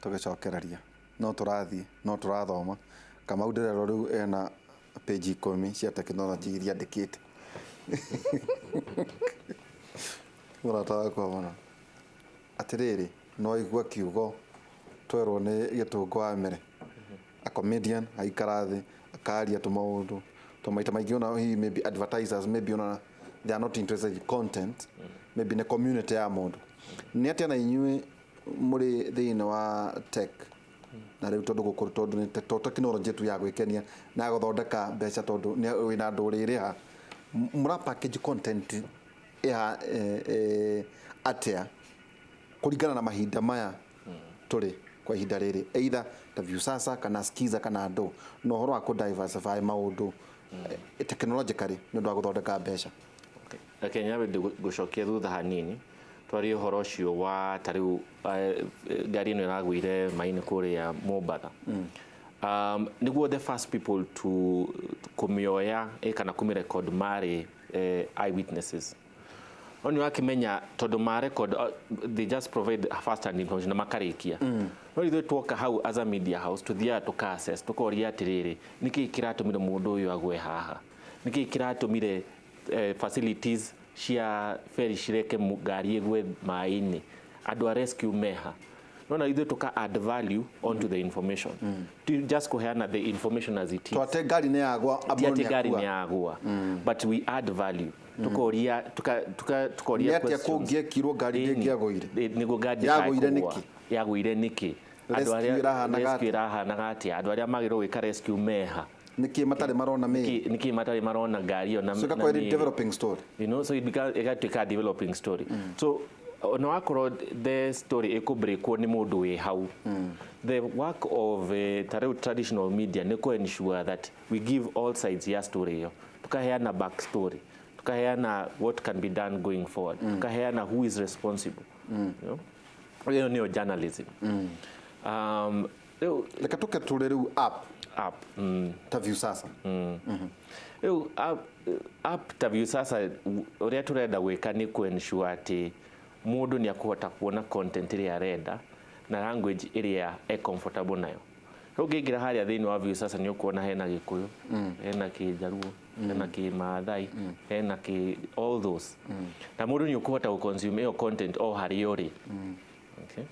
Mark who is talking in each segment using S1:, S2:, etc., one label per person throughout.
S1: Tũgĩcokereria no tũrathiĩ no tũrathoma. Kamau ndĩrerwo rĩu ena page 10 cia tekinoronjĩ iria andĩkĩte. Mũrata wakwa mũno. Atĩrĩrĩ, no igua kiugo twerwo nĩ Gĩtũngũ wa Mere, a comedian, aikara thĩ akaria tũmaũndũ to maita maingĩ, ona hihi maybe advertisers, maybe ona they are not interested in content, maybe nĩ community ya mũndũ. Nĩ atĩa na inyuĩ mũrĩ thĩinĩ wa tech na rĩu, tondũ gũkũ tondũ nĩ to tekinoronjĩ tu ya gwĩkenia na ya gũthondeka mbeca, tondũ nĩ wĩna andũ ũrĩrĩha, mũra package content ĩha atĩa kũringana na mahinda maya tũrĩ kwa ihinda rĩrĩ, either ta Viusasa kana Skiza kana andũ na ũhoro wa kũ diversify maũndũ technologically nĩ ũndũ wa gũthondeka mbeca?
S2: Okay. Reke nyambe ngũcokie thutha hanini, twarie ũhoro ũcio wa ta rĩu ngari ĩno ĩragũire maĩ-inĩ kũrĩa Mombatha. Nĩguo the first people to kũmĩoya kana kũmĩrecord marĩ eyewitnesses, no nĩ wakĩmenya tondũ ma record, they just provide first hand information na makarĩkia. No ithuĩ tuoka hau as a media house, tuthiaga tũka assess, tũkoria atĩrĩrĩ, nĩkĩĩ kĩratũmire mũndũ ũyũ agwe haha? Nĩkĩĩ kĩratũmire facilities cia ferry cireke ngari ĩgwe maĩ-inĩ? Andũ a rescue meha? Nona ithuĩ tũka add value onto the information, ti just kũheana the information as it is.
S1: Twate ngari nĩ yagwa.
S2: Ti atĩ ngari nĩ yagwa, but we add value, tukoria tukoria
S1: Nĩ atĩa
S2: questions.
S1: Kũngĩekirwo ngari
S2: Ĩni.
S1: ndĩngĩagũire?
S2: Nĩguo ngari
S1: Yagũire
S2: ndĩkae kũgũa.
S1: Nĩkĩ?
S2: Yagũire nĩkĩ? Andũ
S1: Rescue
S2: arĩa
S1: ĩrahanaga
S2: rescue
S1: atĩa?
S2: ĩrahanaga atĩa? Andũ arĩa magĩrĩirwo gwĩka rescue meha?
S1: Nĩkĩ matarĩ marona mĩĩrĩ?
S2: Nĩkĩ matarĩ marona ngari ĩyo na
S1: So
S2: na
S1: ĩgakorwo ĩrĩ
S2: mĩĩrĩ?
S1: developing story.
S2: So it become, ĩgatuĩka developing story. So ona wakorwo the story ĩkũbreakwo nĩ mũndũ wĩ hau, the work of ta rĩu traditional media nĩ kũ ensure that we give all sides ya story ĩyo, tukaheana back story, tukaheana what can be done going forward, tukaheana who is responsible. Ĩyo nĩyo journalism. Rĩu
S1: Reke tũke tũrĩ rĩu app
S2: app.
S1: Ta Viusasa.
S2: Rĩu app ta Viusasa, ũrĩa tũrenda gwĩka nĩ kũ ensure atĩ mũndũ nĩ akũhota kuona content ĩrĩa arenda na language ĩrĩa e comfortable nayo. Rĩu ũngĩingĩra harĩa thĩinĩ wa Viusasa, nĩ ũkuona hena Gĩkũyũ, hena Kĩnjaruo, hena Kĩmaathai, hena kĩ all those, na mũndũ nĩ ũkũhota gũ consume ĩyo content o harĩa ũrĩ. Okay.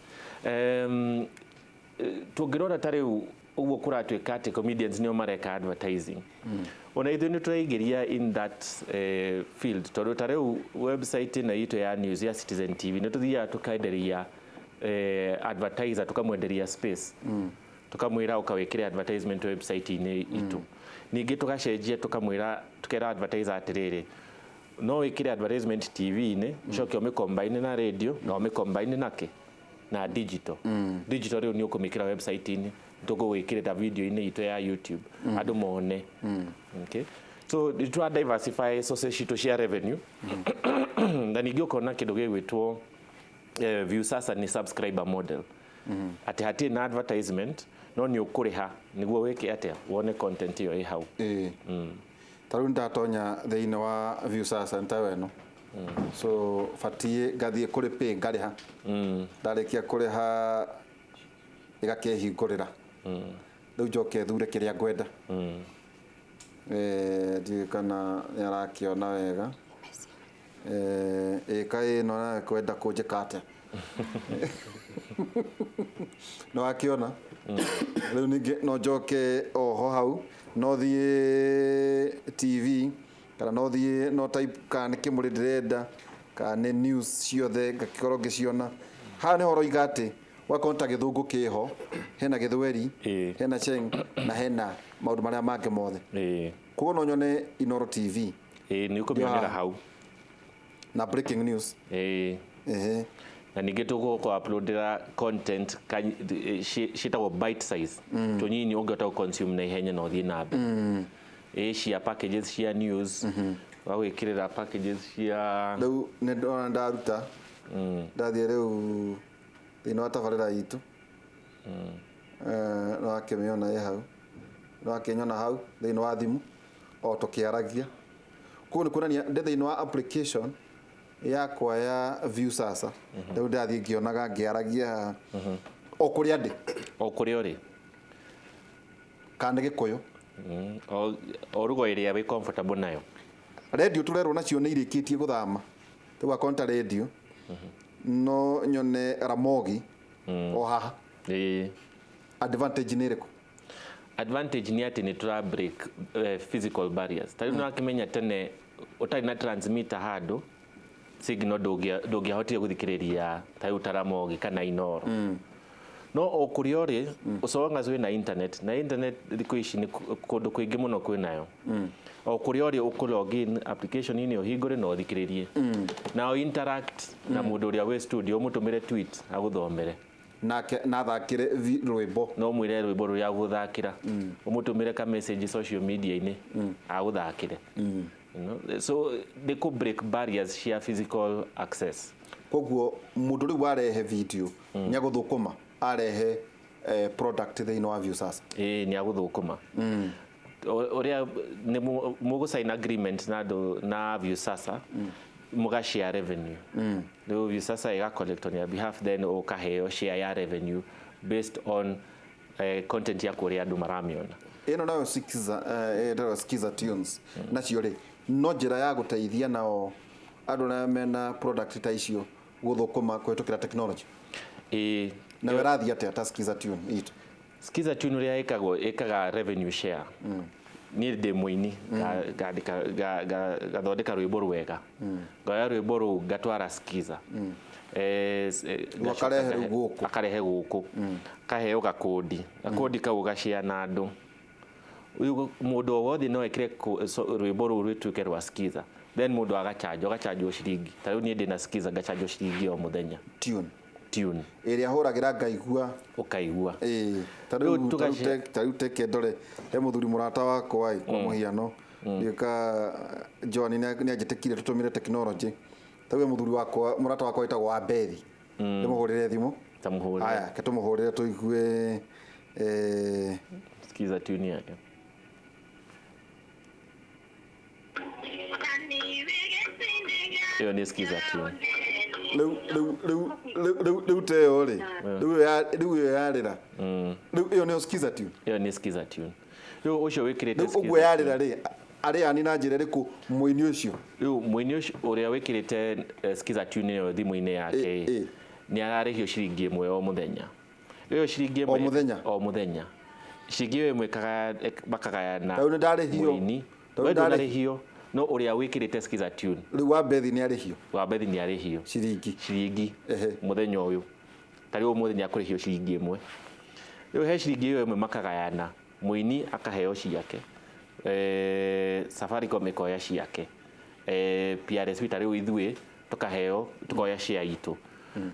S2: Tũngĩrora ta rĩu ũguo kũratuĩka atĩ comedians nĩo mareka advertising, ona ithuĩ nĩ tũraingĩria in that field, tondũ ta rĩu website ĩno itũ ya news ya Citizen TV, nĩ tũthiaga tũkenderia advertiser, tũkamwenderia space, tũkamwĩra ũkawĩkĩre advertisement website-inĩ itũ. Ningĩ tũgacenjia, tũkamwĩra, tũkera advertiser atĩrĩrĩ, no wĩkĩre advertisement TV-inĩ, ũcoke ũmĩcombine na radio na ũmĩcombine na kĩ na digital. Digital rĩu nĩ ũkũmĩkĩra website-inĩ, tũgũgwĩkĩrĩra video-inĩ itũ ya YouTube andũ mone. Okay. So nĩ twa diversify sources citũ cia revenue. Na ningĩ ũkona kĩndũ gĩgwĩtwo Viusasa nĩ subscriber model, atĩ hatirĩ na advertisement, no nĩ ũkũrĩha nĩguo wĩke atĩa? Wone content ĩyo ĩ hau.
S1: Ĩĩ, ta rĩu ndatonya thĩinĩ wa Viusasa nĩ tayo ĩno, so batiĩ ngathiĩ kũrĩ pay, ngarĩha. Ndarĩkia kũrĩha ĩgakĩhingũrĩra, rĩu njoke thure kĩrĩa ngwenda. Ndiũĩ kana nĩ arakĩona wega. Ĩka ĩno nayo kwenda kũnjĩka atĩa? Nĩ wakĩona? Rĩu ningĩ no njoke oho hau, no thiĩ TV kana no thiĩ no type kana nĩ kĩmũrĩ ndĩrenda kana nĩ news ciothe, ngakĩkorwo ngĩciona haha. Nĩho ũroiga atĩ wakorwo ta Gĩthũngũ kĩho, hena Gĩthweri, hena Sheng na hena maũndũ marĩa mangĩ mothe. Koguo no nyone Inoro TV.
S2: Ĩĩ, nĩ ũkũmĩonera hau.
S1: Na breaking news.
S2: Ĩĩ. Na ningĩ tũgũkũ uploadera content ciĩtagwo bite size, tũnyinyi ũngĩhota gũ consume na ihenya na ũthiĩ na mbere. Ĩ cia packages cia news, wagwĩkĩrĩra packages cia
S1: Rĩu nĩ ndona ndaruta, ndathiĩ rĩu thĩinĩ wa tabarĩra itũ. Nĩ wakĩmĩona ĩ hau, nĩ wakĩnyona hau thĩinĩ wa thimũ o tũkĩaragia. Koguo nĩ kuonania ndĩ thĩinĩ wa application yakwa ya Viusasa. Rĩu ndathiĩ ngĩonaga ngĩaragia haha. O kũrĩa ndĩ?
S2: O kũrĩa ũrĩ.
S1: Kana nĩ Gĩkũyũ?
S2: O rugo ĩrĩa wĩ comfortable nayo.
S1: Redio tũrerwo nacio nĩ irĩkĩtie gũthama, rĩu akorwo nĩ ta redio no nyone Ramogi o haha.
S2: Ĩĩ.
S1: Advantage nĩ ĩrĩkũ?
S2: Advantage nĩ atĩ nĩ tũra break physical barriers. Ta rĩu nĩwakĩmenya tene ũtarĩ na transmitter handũ, signal ndũngĩahotire gũthikĩrĩria ta rĩu ta Ramogi kana Inoro. No o kũrĩa ũrĩ, so long as wĩna internet, na internet thikũ ici nĩ kũndũ kũingĩ mũno kwĩnayo. O kũrĩa ũrĩ ũkũ login application-inĩ, ũhingũre na ũthikĩrĩrie. Na o interact na mũndũ ũrĩa wĩ studio, ũmũtũmĩre tweet agũthomere.
S1: Nake nathakĩre rwĩmbo.
S2: No mwĩre rwĩmbo rũrĩa agũthakĩra, ũmũtũmĩre ka message social media-inĩ agũthakĩre. So nĩ kũ break barriers cia physical access.
S1: Koguo mũndũ rĩu arehe video nĩ agũthũkũma arehe product thĩinĩ wa Viusasa?
S2: Ĩĩ, nĩ agũthũkũma. Ũrĩa nĩ mũgũ sign agreement na andũ na Viusasa, mũga share revenue. Rĩu Viusasa ĩga collect on your behalf, then ũkaheo share ya revenue based on content yaku ũrĩa andũ maramĩona.
S1: Ĩno nayo Skiza, ĩtagwo Skiza Tunes, nacio rĩ, no njĩra ya gũteithia nao andũ arĩa mena product ta icio gũthũkũma kũhĩtũkĩra technology?
S2: Ĩĩ.
S1: Nayo ĩrathiĩ atĩa ta Skiza Tune itũ?
S2: Skiza Tune ũrĩa ĩkagwo, ĩkaga revenue share. Niĩ ndĩ mũini, ngandĩka, ngathondeka rwĩmbo rwega, ngoya rwĩmbo rũu ngatwara Skiza. Ngacoka
S1: Akarehe rĩu gũkũ.
S2: Akarehe gũkũ, kaheo gakũndi, gakũndi kau gashare na andũ. Rĩu mũndũ o wothe no ekĩre rwĩmbo rũu rwĩtuĩke rwa Skiza, then mũndũ agachanjwo, agachanjwo ciringi. Ta rĩu niĩ ndĩna Skiza, ngachanjwo ciringi o mũthenya.
S1: Tune.
S2: Tune.
S1: Ĩrĩa hũragĩra ngaigua.
S2: Ũkaigua.
S1: Ĩĩ, ta
S2: Rĩu
S1: rĩu ta rĩu teke ndore he mũthuri mũrata wakwa ĩ, kwa mũhiano ndiũka John nĩ anjĩtĩkire tũtũmĩre technology. Ta rĩu he mũthuri wakwa, mũrata wakwa wĩtagwo Wambethi, ndĩmũhũrĩre thimũ?
S2: Ta mũhũrĩre.
S1: Aya, ke tũmũhũrĩre tũigue
S2: Skiza tune yake. Ĩyo nĩ Skiza tune.
S1: Rĩu rĩu rĩu rĩu rĩu rĩu teo rĩ, rĩu ĩyo yarĩra, rĩu ĩyo nĩyo Skiza tune?
S2: Ĩyo nĩ Skiza tune. Rĩu ũcio wĩkĩrĩte
S1: Rĩu ũguo
S2: Skiza
S1: yarĩra rĩ, arĩani na njĩra ĩrĩkũ mũini ũcio?
S2: Rĩu mũini ũcio ũrĩa wĩkĩrĩte Skiza tune ĩyo thimũ-inĩ yake nĩ ararĩhio ciringi ĩmwe o mũthenya. Ĩyo ciringi
S1: O
S2: ĩmwe
S1: mũthenya?
S2: O mũthenya. Ciringi ĩyo ĩmwe makagayana
S1: Rĩu nĩ ndarĩhio.
S2: mũini.
S1: Rĩu
S2: We
S1: ndarĩ-
S2: ndũnarĩhio, no ũrĩa wĩkĩrĩte Skiza tune.
S1: Rĩu Wambethi nĩ arĩhio?
S2: Wambethi nĩ arĩhio.
S1: Ciringi.
S2: Ciringi. Mũthenya ũyũ. Ta rĩu ũmũthĩ nĩ akũrĩhio ciringi ĩmwe. Rĩu he ciringi ĩyo ĩmwe makagayana, mũini akaheo ciake, Safaricom ĩkoya ciake, PRSP ta rĩu ithuĩ tũkaheo, tũkoya share itũ.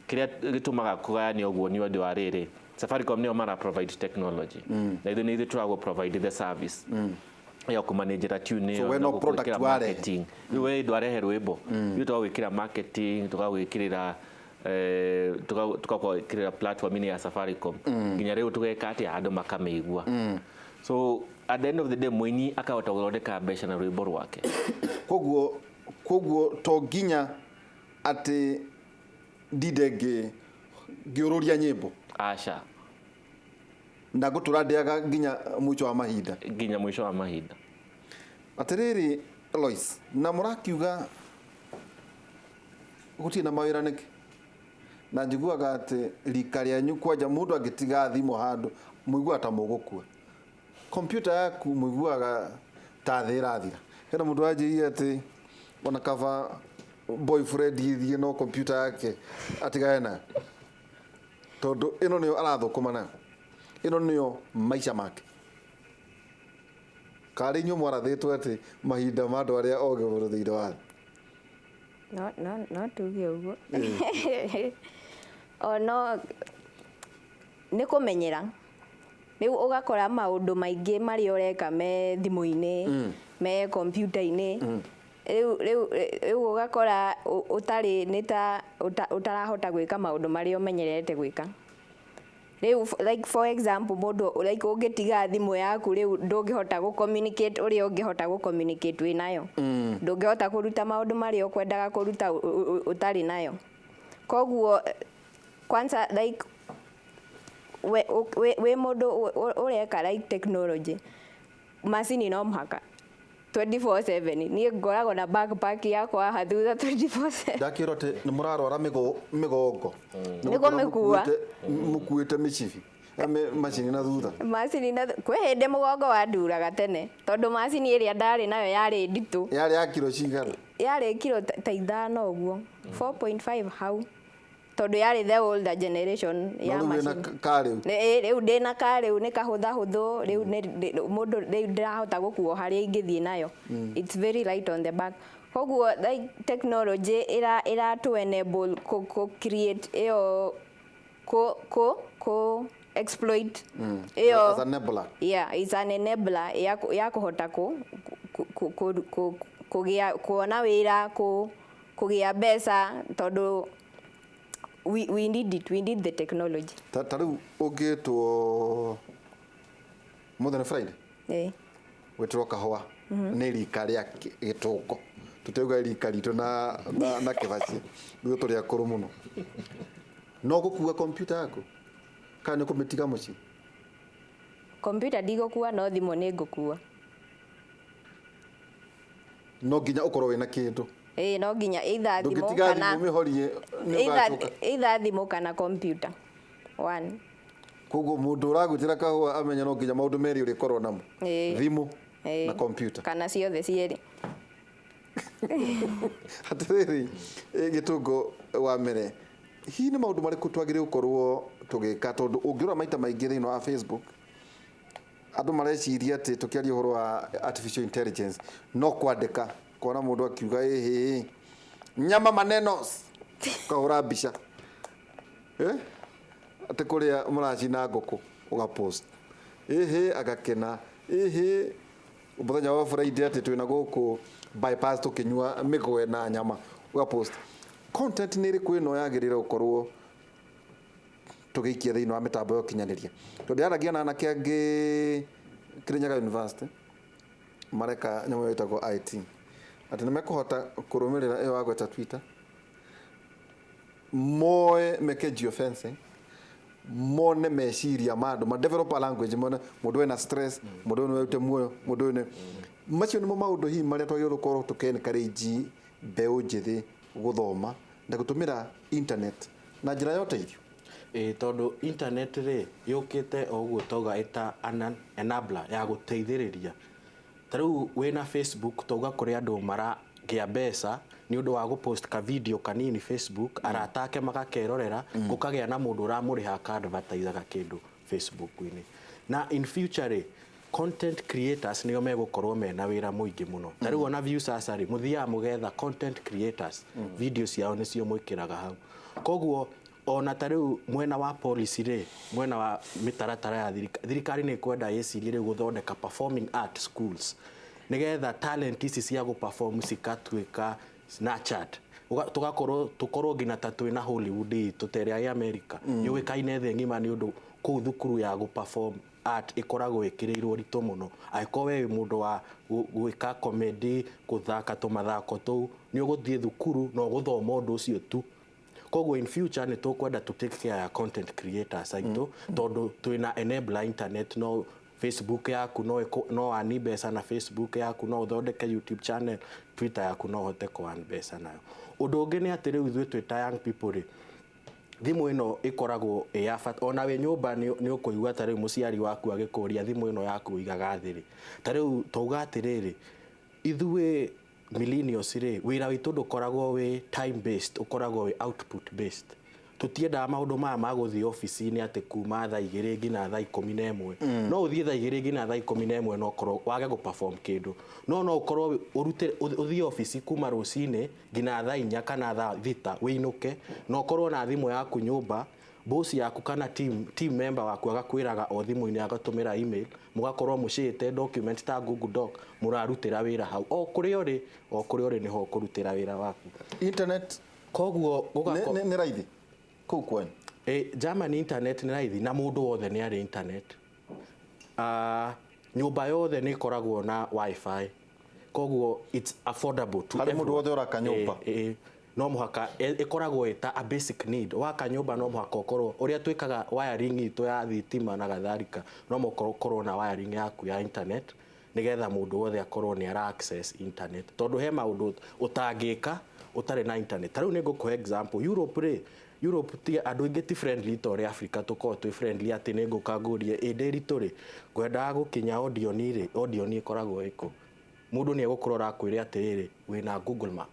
S2: Kĩrĩa gĩtũmaga kũgayanio ũguo nĩ ũndũ wa rĩrĩ, Safaricom nĩo mara provide technology, na ithuĩ nĩ ithuĩ tũragũ provide the service ya kũmanĩnjĩra tune
S1: So
S2: ĩyo
S1: we
S2: na
S1: no product
S2: gũkũĩkĩra
S1: warehe.
S2: marketing. Rĩu we ndwarehe rwĩmbo, ithuĩ tũgagwĩkĩra marketing, tũgagwĩkĩrĩra tũgagwĩkĩrĩra platform-inĩ ya Safaricom, nginya rĩu tũgeka atĩa, andũ makamĩigua. So at the end of the day mũini akahota gũthondeka mbeca na rwĩmbo rwake.
S1: Koguo to nginya atĩ ndinde ngĩũrũria nyĩmbo?
S2: Aca.
S1: Na ngũtũra ndĩaga nginya mũico wa mahinda?
S2: Nginya mũico wa mahinda.
S1: Atĩrĩrĩ Lois, na mũrakiuga gũtirĩ na mawĩra nĩkĩ? Na njiguaga atĩ rika rĩanyu kwanja mũndũ angĩtiga thimũ handũ mũiguaga ta mũgũkua. Kompyuta yaku mũiguaga ta thĩ ĩrathira. Hena mũndũ wanjĩrire atĩ ona kaba boyfriend ithiĩ no kompyuta yake atigane nayo, tondũ ĩno nĩyo arathũkũma nayo, ĩno nĩyo maica make. Karĩ inyuĩ mwarathĩtwo atĩ mahinda ma andũ arĩa ogĩ mũno thĩinĩ wa thĩ?
S3: No tuge ũguo. O no nĩ kũmenyera. Rĩu ũgakora maũndũ maingĩ marĩa ũreka me thimũ-inĩ, me kompyuta-inĩ. Rĩu ũgakora ũtarĩ nĩ ta ũtarahota gwĩka maũndũ marĩa ũmenyerete gwĩka. Rĩu like for example mũndũ like ũngĩtiga thimũ yaku rĩu ndũngĩhota gũ communicate ũrĩa ũngĩhota gũ communicate wĩ nayo. Ndũngĩhota kũruta maũndũ marĩa ũkwendaga kũruta ũtarĩ nayo. Koguo kwanza like Wĩ mũndũ ũreka like technology, macini no mũhaka 24/7. Niĩ ngoragwo na backpack yakwa haha thutha 24/7.
S1: Ndakĩrwo atĩ nĩ mũrarwara mĩgongo.
S3: Nĩ kũmĩkua.
S1: Mũkuĩte mĩcibi, macini na thutha.
S3: Macini na kwĩ hĩndĩ mũgongo wanduraga tene, tondũ macini ĩrĩa ndarĩ nayo yarĩ nditũ.
S1: Yarĩ ya kiro cigana?
S3: Yarĩ kiro ta 5 ũguo, 4.5 hau, tondũ yarĩ the older generation ya
S1: No rĩu wĩna
S3: macini.
S1: Karĩu.
S3: Rĩu ndĩna karĩu nĩ kahũthahũthũ. Rĩu mũndũ rĩu ndĩrahota gũkuo harĩa ingĩthiĩ nayo. It's very light on the back. Koguo like technology ĩra to enable kũ create ĩyo, kũ exploit ĩyo.
S1: As an enabler.
S3: Yeah, it's an enabler ya kũhota kũgĩa kuona wĩra, kũgĩa mbeca, tondũ we need it, we need the technology.
S1: Ta rĩu ũngĩtwo mũthenya Friday, wĩtĩrwo kahũa nĩ rika rĩa gĩtũngo, tũteuga rika ritũ na kĩbaci, ithuĩ tũrĩ akũrũ mũno, no gũkua kompyuta yaku kana nĩ kũmĩtiga mũciĩ?
S3: Kompyuta ndigũkua, no thimũ nĩ ngũkua.
S1: No nginya ũkorwo wĩna kĩndũ.
S3: Ĩĩ, no nginya either thimũ
S1: Ndũngĩtiga
S3: kana
S1: thimũ mĩhorie nĩ
S3: either
S1: ũgacoka.
S3: Either thimũ kana kompyuta one.
S1: Koguo mũndũ ũragwĩtĩra kahũa amenya no nginya maũndũ merĩ ũrĩkorwo namo, thimũ na kompyuta.
S3: Kana ciothe cierĩ.
S1: Atĩrĩrĩ, gĩtũngo wa mbere, hihi nĩ maũndũ marĩkũ twagĩrĩirwo gũkorwo tũgĩka? Tondũ ũngĩrora maita maingĩ thĩinĩ wa Facebook, andũ mareciria atĩ tũkĩaria ũhoro wa artificial intelligence no kwandĩka, kuona mũndũ akiuga ĩhĩ nyama manenos, ũkahũra mbica, atĩ kũrĩa mũracina ngũkũ, ũgapost, ĩhĩ agakena, ĩhĩ mũthenya wa Friday atĩ twĩna gũkũ bypass tũkĩnyua mĩgwe na nyama, ũgapost. Content nĩ ĩrĩkũ ĩno yagĩrĩire gũkorwo tũgĩikia thĩinĩ wa mĩtambo ya ũkinyanĩria? Tondũ yaragia na anake angĩ Kirinyaga University mareka nyamũ ĩyo ĩtagwo IT, atĩ nĩ mekũhota kũrũmĩrĩra ĩyo wagweta Twitter, moe meke geofencing, mone meciria ma andũ, ma develop a language, mone mũndũ wĩna stress, mũndũ ũyũ nĩ werute muoyo, mũndũ ũyũ nĩ macio. Nĩmo maũndũ hihi marĩa twagĩrĩirwo gũkorwo tũkĩ encourage mbeũ njĩthĩ gũthoma na gũtũmĩra internet na njĩra ya ũteithio.
S4: Ĩ, tondũ internet rĩ, yũkĩte o ũguo tauga ĩta an enabler ya gũteithĩrĩria. Ta rĩu wĩna Facebook, tauga kũrĩ andũ maragĩa mbeca nĩ ũndũ wa gũpost ka video kanini Facebook, arata ake magakerorera, gũkagĩa na mũndũ ũramũrĩha aka-advertisaga kĩndũ Facebook-inĩ. Na in future rĩ, content creators nĩo megũkorwo mena wĩra mũingĩ mũno. Ta rĩu ona Viusasa rĩ, mũthiaga mũgetha content creators, video ciao nĩcio mwĩkĩraga hau. Koguo ona ta rĩu mwena wa policy rĩ, mwena wa mĩtaratara ya thirikari, thirikari nĩ ĩkwenda ĩcirie rĩu gũthondeka performing art schools, nĩgetha talent ici cia gũperform cikatuĩka nurtured. Tũgakorwo tũkorwo nginya ta twĩna Hollywood itũ ta ĩrĩa ya America yũĩkaine thĩ ng'ima, nĩ ũndũ kũu thukuru ya gũperform art ĩkoragwo ĩkĩrĩirwo ritũ mũno. Angĩkorwo we wĩ mũndũ wa gwĩka comedy, gũthaka tũmathako tũu, nĩ ũgũthiĩ thukuru na ũgũthoma ũndũ ũcio tu. Koguo in future nĩ tũkwenda to take care ya content creators aitũ, tondũ twĩna enabler internet. No Facebook yaku no wani mbeca na Facebook yaku, no ũthondeke YouTube channel, Twitter yaku no ũhote kũearn mbeca nayo. Ũndũ ũngĩ nĩ atĩ rĩu ithuĩ twĩ ta young people rĩ, thimũ ĩno ĩkoragwo ĩ ya bata. Ona wĩ nyũmba nĩ ũkũigua ta rĩu mũciari waku agĩkũria, "Thimũ ĩno yaku ũigaga thĩ rĩ?" Ta rĩu tauga atĩrĩrĩ, ithuĩ millennials rĩ, wĩra witũ ndũkoragwo wĩ time based, ũkoragwo wĩ output based. Tũtiendaga maũndũ maya ma gũthiĩ obici-inĩ atĩ kuma thaa 2 nginya thaa 11. No ũthiĩ thaa 2 nginya thaa 11 no ũkorwo wage gũ perform kĩndũ, no ũkorwo ũrute ũthiĩ obici kuma rũcinĩ nginya thaa 4 kana thaa 6, wĩinũke na ũkorwo na thimũ yaku nyũmba. Boss yaku kana team member waku agakwĩraga o thimũ-inĩ, agatũmĩra email, mũgakorwo mũcĩĩte document ta Google Doc, mũrarutĩra wĩra hau o kũrĩa ũrĩ, o kũrĩa ũrĩ nĩho ũkũrutĩra wĩra waku.
S1: Internet
S4: Koguo
S1: nĩ raithi kũu kwanyu?
S4: Germany internet nĩ raithi na mũndũ wothe nĩ arĩ internet. Nyũmba yothe nĩ ĩkoragwo na WiFi, koguo it's affordable to
S1: Harĩ mũndũ
S4: everyone.
S1: wothe ũraka nyũmba.
S4: Eh. No mũhaka ĩkoragwo ĩta a basic need. Waka nyũmba no mũhaka ũkorwo ũrĩa twĩkaga wiring itũ ya thitima na gatharika, no mũhaka ũkorwo na wiring yaku ya internet, nĩgetha mũndũ wothe akorwo nĩ ara access internet, tondũ he maũndũ ũtangĩka ũtarĩ na internet. Ta rĩu nĩ ngũkũhe example. Europe rĩ, Europe ti andũ aingĩ ti friendly ta ũrĩa Africa tũkoragwo twĩ friendly, atĩ nĩ ngũka ngũrie ĩ Ndĩritũ rĩ, ngwendaga gũkinya Odeon rĩ, Odeon ĩkoragwo ĩkũ? Mũndũ nĩ egũkorwo arakwĩra atĩrĩrĩ, wĩna Google Map.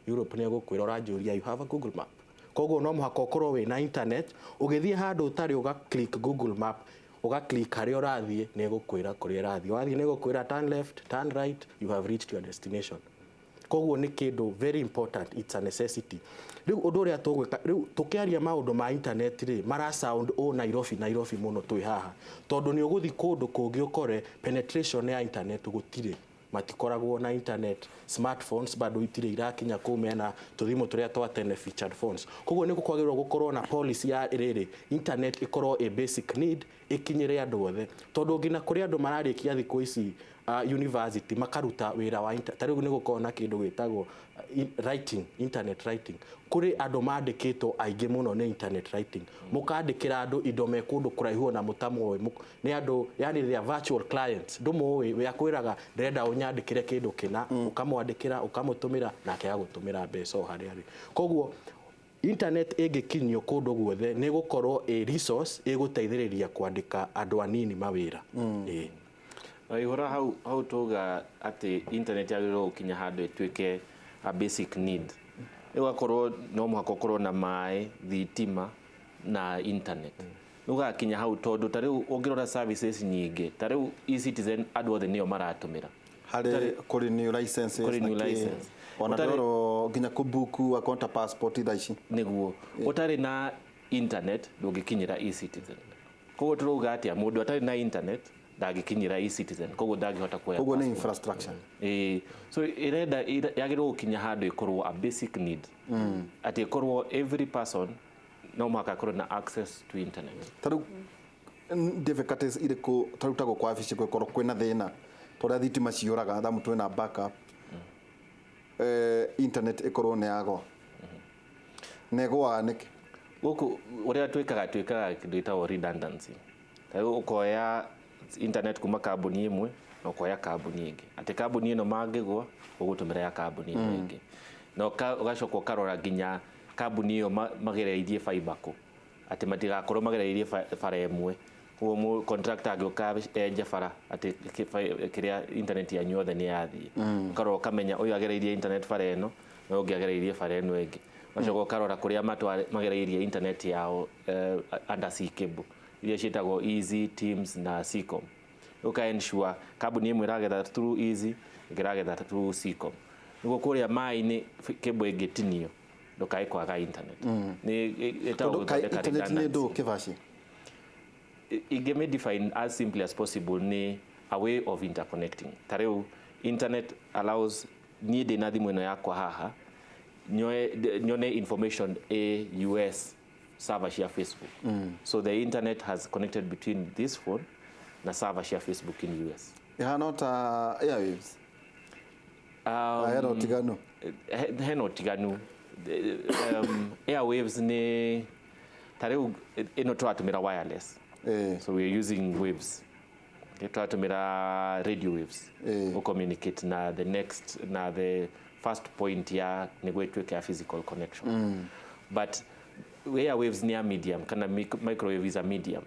S4: Europe nĩ egũkwĩra ũranjũria, you have a Google Map? Koguo no mũhaka ũkorwo wĩna internet, ũgĩthiĩ handũ ũtarĩ ũga click Google Map, ũga click harĩa ũrathiĩ, nĩ ĩgũkwĩra kũrĩa ĩrathiĩ. Wathiĩ nĩ ĩgũkwĩra turn left, turn right, you have reached your destination. Koguo nĩ kĩndũ very important, it's a necessity. Rĩu ũndũ ũrĩa tũgwĩka rĩu tũkĩaria maũndũ ma internet rĩ, mara sound o Nairobi, Nairobi mũno twĩ haha, tondũ nĩ ũgũthiĩ kũndũ kũngĩ ũkore penetration ya internet gũtirĩ, matikoragwo na internet, smartphones bado itirĩ irakinya kũu, mena tũthimũ tũrĩa twa tene, featured phones. Koguo nĩ kwagĩrĩirwo gũkorwo na policy ya rĩrĩ, internet ĩkorwo a basic need, ĩkinyĩre andũ othe, tondũ nginya kũrĩ andũ mararĩkia thikũ ici university makaruta wĩra wa ta rĩu nĩ gũkorwo na kĩndũ gĩtagwo writing, internet writing. Kũrĩ andũ mandĩkĩtwo aingĩ mũno nĩ internet writing, mũkandĩkĩra andũ indo me kũndũ kũraihu na mũtamoĩ, nĩ andũ, yani they are virtual clients, ndũmũĩ, we akwĩraga ndĩrenda ũnyandĩkĩre kĩndũ kĩna, ũkamwandĩkĩra, ũkamũtũmĩra, nake agũtũmĩra mbeca o harĩa arĩ. Koguo internet ĩngĩkinyio kũndũ guothe nĩ gũkorwo ĩ resource ĩgũteithĩrĩria kwandĩka andũ anini mawĩra. Ĩĩ.
S2: Waihũra hau hau tuga atĩ internet yagĩrĩirwo gũkinya handũ ĩtuĩke a basic need. Ĩgakorwo no mũhaka ũkorwo na maĩ, thitima na internet. Ũgakinya hau, tondũ ta rĩu ũngĩrora services nyingĩ, ta rĩu eCitizen, andũ othe nĩyo maratũmĩra.
S1: Harĩ kũrĩ new licenses.
S2: Kũrĩ
S1: na
S2: new
S1: kĩ.
S2: license.
S1: Ona ndoro nginya kũbuku account, passport thaa ici.
S2: Nĩguo, ũtarĩ na internet ndũngĩkinyĩra eCitizen. Koguo tũrauga atĩa? Mũndũ atarĩ na internet ndangĩkinyĩra eCitizen, koguo ndangĩhota kuoya
S1: Koguo nĩ
S2: passport.
S1: infrastructure.
S2: Ĩĩ, so ĩrenda yagĩrĩirwo gũkinya handũ ĩkorwo a basic need, atĩ ĩkorwo every person no mũhaka akorwo na access to internet.
S1: Ta rĩu difficulties irĩkũ? Ta rĩu ta gũkũ wabici gwĩkorwo kwĩna thĩna ta ũrĩa thitima ciũraga, thamu twĩna backup, internet ĩkorwo nĩ yagwa, na ĩgũaga nĩkĩ?
S2: Gũkũ ũrĩa twĩkaga kĩndũ gĩtagwo redundancy. Ta rĩu ũkoya internet kuma kambuni ĩmwe na ũkoya kambuni ĩngĩ, atĩ kambuni ĩno mangĩgwa ũgũtũmĩra ya kambuni ĩno ĩngĩ, na ũgacoka ũkarora nginya kambuni ĩyo magereirie fiber kũ, atĩ matigakorwo magereirie bara ĩmwe. Koguo contractor angĩũka enje bara, atĩ kĩrĩa internet yanyu yothe nĩ yathiĩ. Ũkarora ũkamenya ũyũ agereirie internet bara ĩno na ũyũ ũngĩ agereirie bara ĩno ĩngĩ. Ũgacoka ũkarora kũrĩa magereirie internet yao, undersea cable iria ciĩtagwo Easy, Teams na Seacom. Ũka ensure kambuni ĩmwe ĩragetha through Easy, ĩngĩ ĩragetha through Seacom, nĩguo kũrĩa maĩ-inĩ cable ĩngĩtinio ndũkae kwaga internet. Nĩ ĩtagwo
S1: Tondũ kaĩ
S2: gũthondeka
S1: internet nĩ ndũ
S2: redundancy.
S1: kĩbaci?
S2: Ingĩmĩ define as simply as possible, nĩ a way of interconnecting. Ta rĩu internet allows niĩ ndĩ na thimũ ĩno yakwa haha nyone information ĩ US server cia Facebook. So the internet has connected between this phone na server cia Facebook in US.
S1: Ĩhana ta airwaves? Hena ũtiganu?
S2: Hena ũtiganu. Airwaves nĩ ta rĩu ĩno tũratũmĩra wireless. So we're using waves. Okay, tũratũmĩra radio waves communicate na the next na the first point ya nĩguo ĩtuĩke ya physical connection. But airwaves ni a medium, kana microwave is a medium,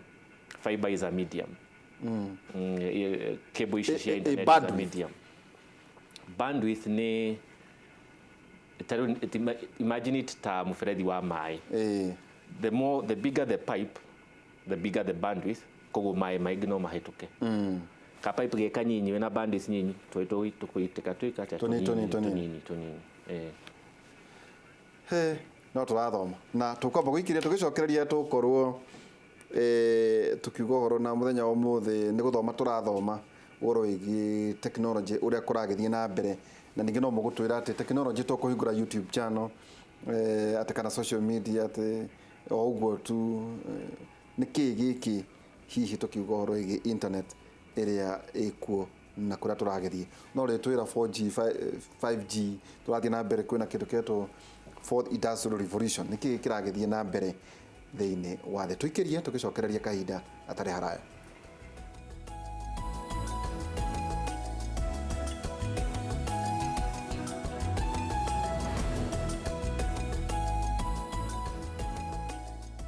S2: fiber is a medium, cable ici cia internet is a
S1: bandwidth.
S2: medium. Bandwidth nĩ ta rĩu imagine it ta mũberethi wa maĩ. The more, the bigger the pipe, the bigger the bandwidth. Koguo maĩ maingĩ no mahĩtũke. Ka pipe ge kanyinyi wĩna bandwidth nyinyi, twĩ tũkũitĩka twĩka atĩa?
S1: Tũnini, tũnini, tũnini.
S2: Tũnini tũnini, eh.
S1: He, no tũrathoma na tũkwamba gũikiria tũgĩcokereria, tũkorwo tukiuga ũhoro na mũthenya wa ũmũthĩ nĩ gũthoma tũrathoma ũhoro wĩgiĩ technology, ũrĩa kũragĩthiĩ na mbere, na ningĩ no mũgũtwĩra atĩ technology to kũhingũra YouTube channel, atĩ kana social media, atĩ o ũguo tu. Nĩ kĩĩ gĩkĩ hihi tũkiuga ũhoro wĩgiĩ internet ĩrĩa ĩkuo? Na kũrĩa tũragĩthiĩ no rĩtwĩra 4G, 5G, tũrathiĩ na mbere, kwĩna kĩndũ kĩetwo fourth industrial revolution. Nĩkĩ kĩragĩthiĩ na mbere thĩinĩ wa thĩ? Tũikĩrie tũgĩcokereria kahinda atarĩ haraya.